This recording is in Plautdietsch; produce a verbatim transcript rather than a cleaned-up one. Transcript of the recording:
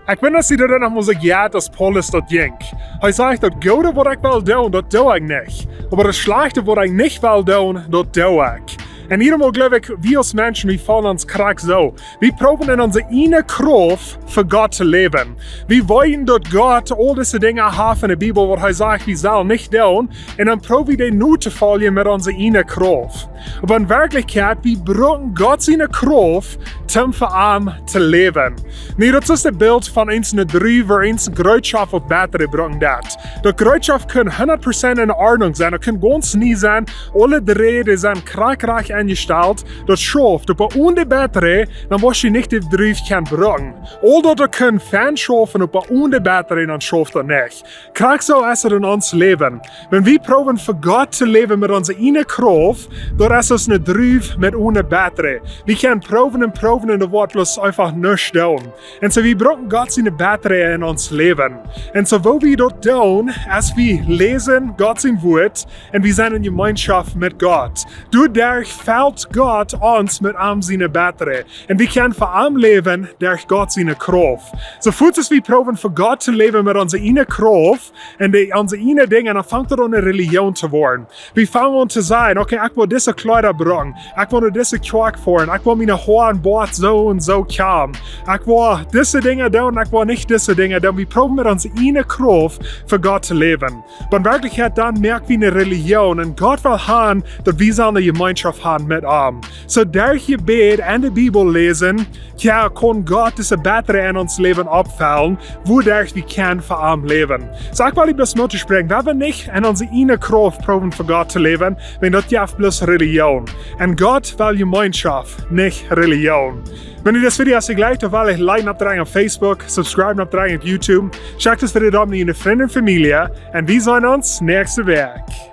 Ekj ben daut see doa noch mol soo jeit aus Paulus daut jinkj. Hee sajcht: Daut Goode waut ekj well doonen, daut doo ekj nich. Oba daut Schlajchte waut ekj nich well doonen, daut doo ekj. Un hia mol jleew ekj, wie aus Menschen, wie faulen ons krakjt soo. Wie proowen en onse ieejne Krauft fa Gott to läwen. Wie weeten daut Gott aul dise Dinja haft en de Bibel, waut hee sajcht, wie sellen nich doonen. Un dan proow wie dee no to foljen met onse ieejne Krauft. Oba en Werkjlichkjeit, wie brucken Gott siene Krauft, om fa am to läwen. Nu, daut es daut Bilt von eene Druw, eene Jereetschoft waut Batterie brucken deit. Daut Jereetschoft kaun hundat Prozent en Ordnunk sennen, daut kaun gaunz nie sennen, aule Dräd sent krakjt rajcht enjestalt, daut schauft. Oba one de Batterie, dan woascht du nich de Druw kjennen brucken. Aul daut kaun fein schaufen, oba one de Batterie, dan schauft daut nich. Krakjt soo es et en ons Läwen. Wan wie proowen fa Gott to läwen met onse ieejne Krauft, daut es aus eene Druw met one Batterie. Wie kjennen proowen un proowen un daut woat bloos eefach nuscht doonen. Un soo, wie brucken Gott siene Batterie en ons Läwen. Un soo, woo wie daut doonen, es wie läsen Gott sien Wort un wie sent en Jemeenschoft met Gott. Doaderch felt Gott ons met am siene Batterie. Un wie kjennen fa am läwen derch Gott siene Krauft. Soo fuaz aus wie proowen fa Gott to läwen met onse ieejne Krauft un de, onse ieejne Dinja, dan fangt daut aun eene Religion to woaren. Wie fangen aun to sajen: Okay, ekj well dise Kjleeda brucken, ekj well no dise Kjoakj foaren, ekj well miene Hoa un Boat soo un soo kjennen, ekj well dise Dinja doonen, ekj well nich dise Dinja doonen. Wie proowen met onse ieejne Krauft fa Gott to läwen. Oba en Werkjlichkjeit, dan moak wie eene Religion. Un Gott well haben, daut wie sellen eene Jemeenschoft haben met am. Soo derch Jebäd un de Bibel läsen, jo, kaun Gott dise Batterie en ons Läwen oppfellen, woo derch wie kjennen fa am läwen. Soo, ekj well die bloos Moot toospräakjen, wie haben nich en onse ieejne Krauft proowen fa Gott to läwen, wan daut jeft bloos Religion. Un Gott well Jemeenschoft, nich Religion. Wan die dit Video jefelt, dan well ekj liken oppdrekjen opp Facebook, subscribe oppdrekjen opp YouTube. Check dit Video dan met diene Frind un Famielje. Un wie seenen ons näakjste Wäakj.